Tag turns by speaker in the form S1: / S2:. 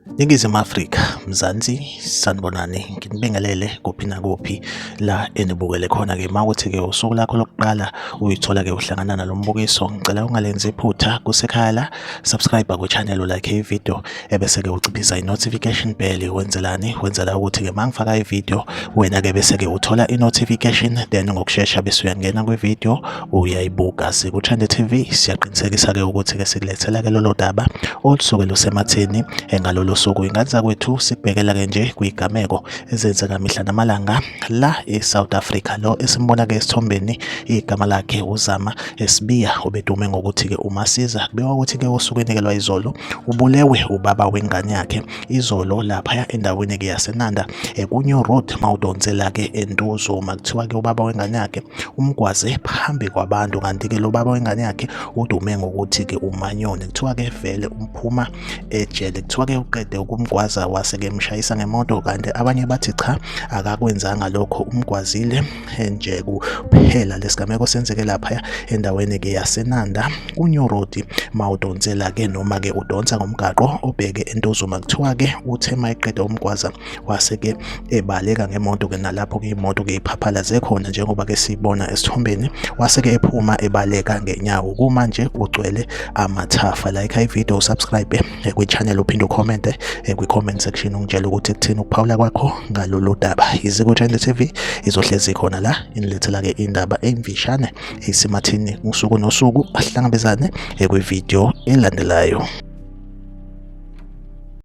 S1: Ningizimu Afrika, Mzansi, sanibonani, nginibingelele kuphi nakuphi la enibukele khona-ke. Uma kuthi-ke usuku lakho lokuqala uyithola-ke uhlangana nalo mbukiso, ngicela ungalenzi iphutha kusekhaya la, subscribe kwi-channel, ulike i-video, ebese-ke uciphisa i-notification bell. Wenzelani? Wenzela ukuthi-ke uma ngifaka i-video, wena-ke bese-ke uthola i-notification, then ngokushesha bese uyangena kwi-video uyayibuka. Siku-Trend TV siyaqinisekisa-ke ukuthi-ke sikulethela-ke lolo daba olusuke lusematheni ngalolo suku. Ingane zakwethu, sikubhekela-ke nje kwigameko ezenzeka mihla namalanga la e-South Africa. Lo esimbona-ke esithombeni igama lakhe uZama Sibiya, obedume ngokuthi-ke uMasiza. Kubikwa ukuthi-ke osukwini-ke lwayizolo ubulewe ubaba wengane yakhe izolo laphaya endaweni-ke yaseNanda ku-New Road mawudonsela-ke eNtuzuma. Kuthiwa-ke ubaba wengane yakhe umgwaze phambi kwabantu, kanti-ke lo baba wengane yakhe udume ngokuthi-ke uManyoni. Kuthiwa-ke vele umphuma ejele. Kuthiwa-ke uqede ukumgwaza wase-ke emshayisa ngemoto, kanti abanye bathi cha, akakwenzanga lokho, umgwazile nje kuphela. Lesigameko senzeke laphaya endaweni-ke yaseNanda ku-New Road mawudonsela-ke noma-ke udonsa ngomgaqo obheke eNtuzuma. Kuthiwa-ke uthe mayeqeda umgwaza wase-ke ebaleka ngemoto-ke, nalapho-ke imoto-ke iphaphalaze khona njengoba-ke sibona esithombeni, wase-ke ephuma ebaleka ngenyawo. Kumanje ugcwele amathafa. Like i-video, subscribe kwi-channel, uphinde ukhomente kwi-comment section ungitshele ukuthi kuthini ukuphawula kwakho ngalolu daba. Iziko Trend TV izohlezi khona la inilethela-ke indaba emfishane esimathini usuku nosuku. Ahlangabezane kwi-video elandelayo.